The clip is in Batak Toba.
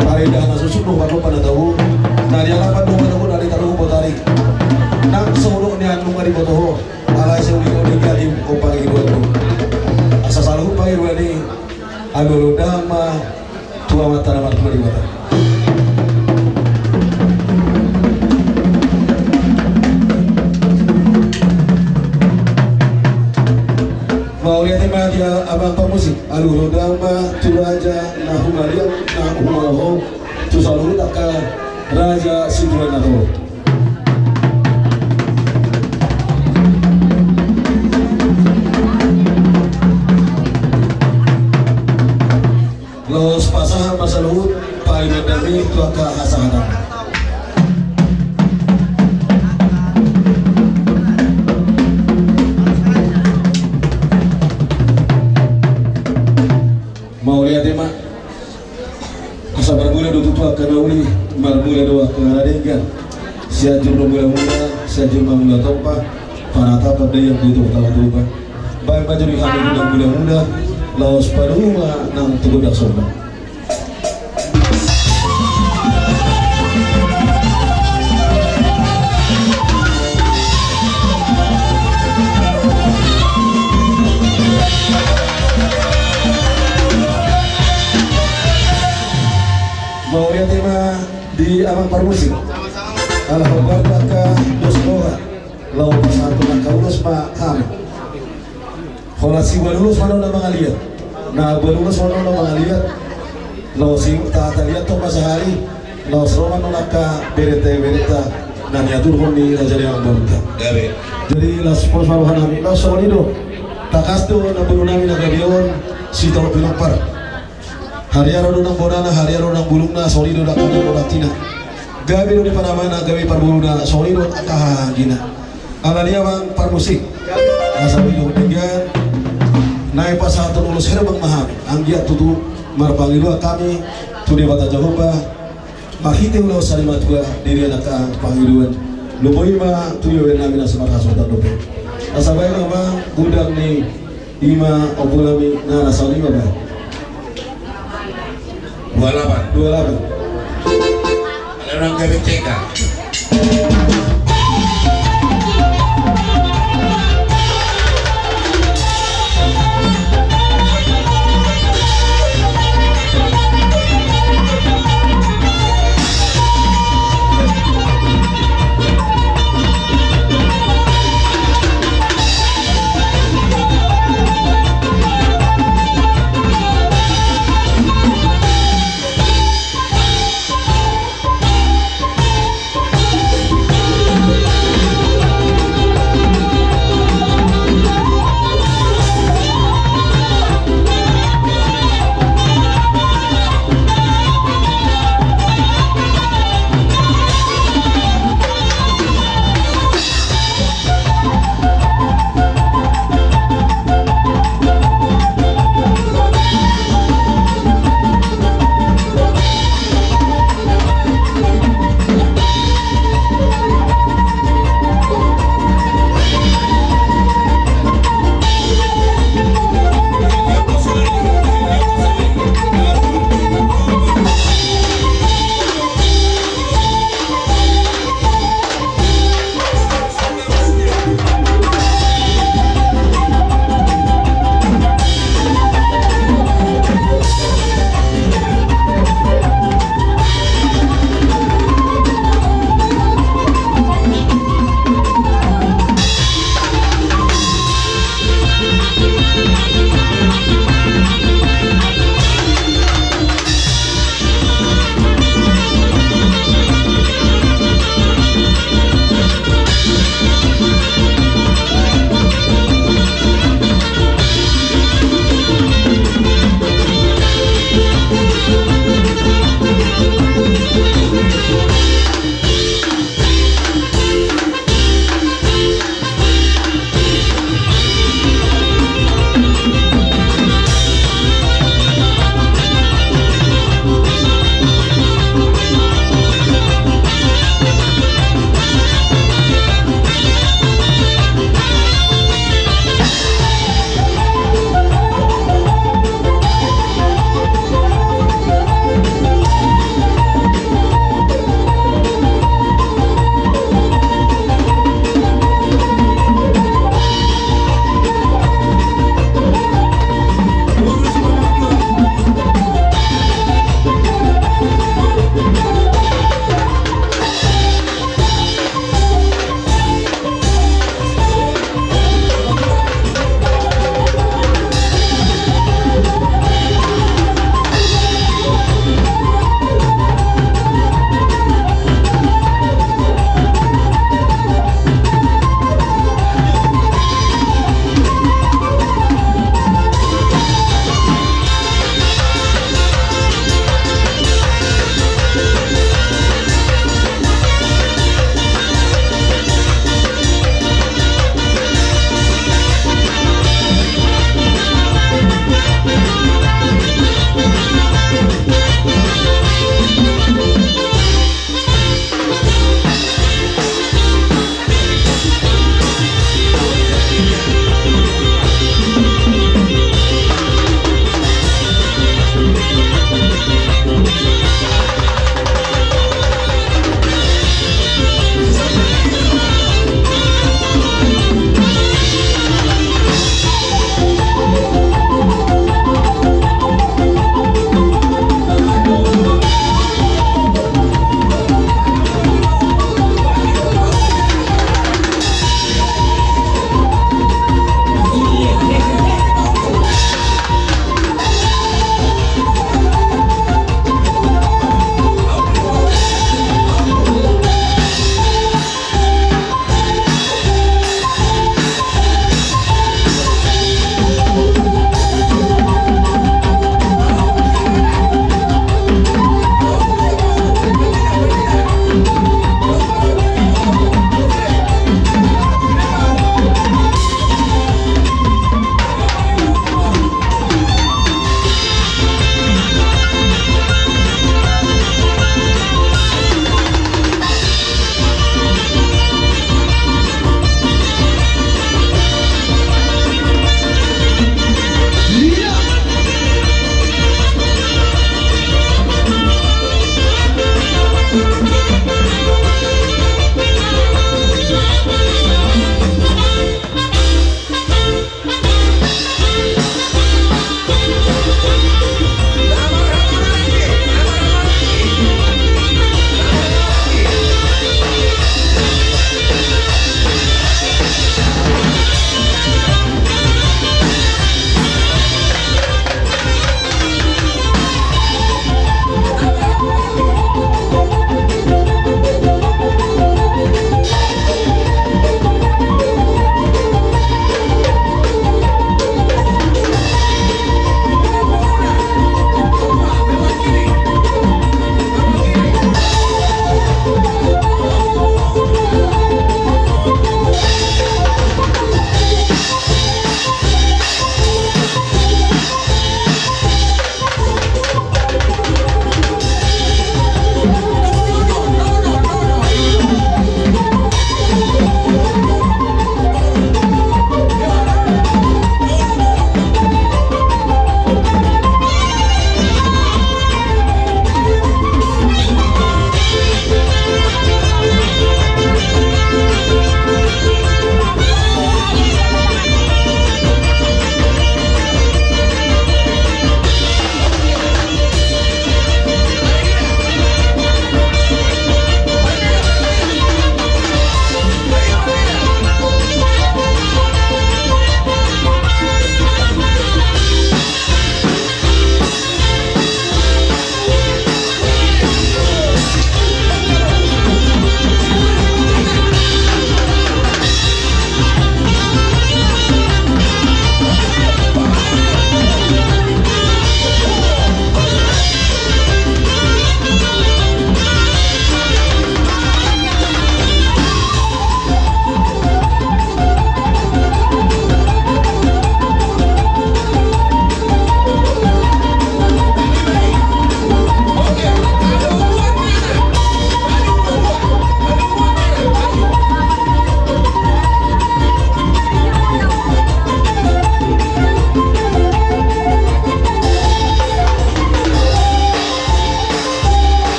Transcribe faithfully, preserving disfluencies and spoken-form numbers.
Parindahan na susuk do, panopa na tabo. Na di alapan do manogu, na di taruhu botari. Nang sohot ni anung na diboto ho. Alai sai uli on di galim o pangiruan do. Asa saluhut pangiruan i, alualu damang ma tu Amanta na martua Debata. Mauliate ma di amang parmusik. Alualu damang ma tu raja na humaliang, na humaloho, tu saluhut angka raja situan na tolu. Laos pasahat ma saluhut pangidoan nami tu angka hasahatan. Mauliate ma. Asa marmula do tutu angka na uli, marmula do angka na denggan. Sianjur do mula-mula, Sianjur ma mula tompa, panatapan daiang do tutu tama tupa. Baen ma juri hami do nang mula-mula, laos padomu ma nang tu godang somba. Mauliate ma di amang parmusik. Ala hombar angka dos roha. Laho pasahathon angka ulos ma hami. Holan siboan ulos ma on na mangaliat. Na boan ulos ma on na mangaliat. Laos si ta taliathon ma sahali. Laos ro ma on angka berenta-berenta na niaturhon ni raja ni amang borunta. Jadi laos pola saruhon nami. Laos songon i do. Tangkas do namboru nami na gabe on Sitorop Pinompar. Hariara do nang bonana, hariara do nang bulungna, songon i do dangka ni boratina. Gabe do di panamana, gabe parboruana, songon i do angka hahaanggina. Alani i amang parmusik. Asa boi do denggan. Naeng pasahathon ulos herbang ma hami. Anggiat tutu marpangidoan hami tu Debata Jahowa. Marhite ulos sari matua, diri anak angka pangidoan. Lumobi ma tu iaoan nami na simarhasotan dope. Asa baen ma godang ni Ima ompu nami na na saonima ba. Dua lapan. Dua lapan. Ada orang gabe ceka.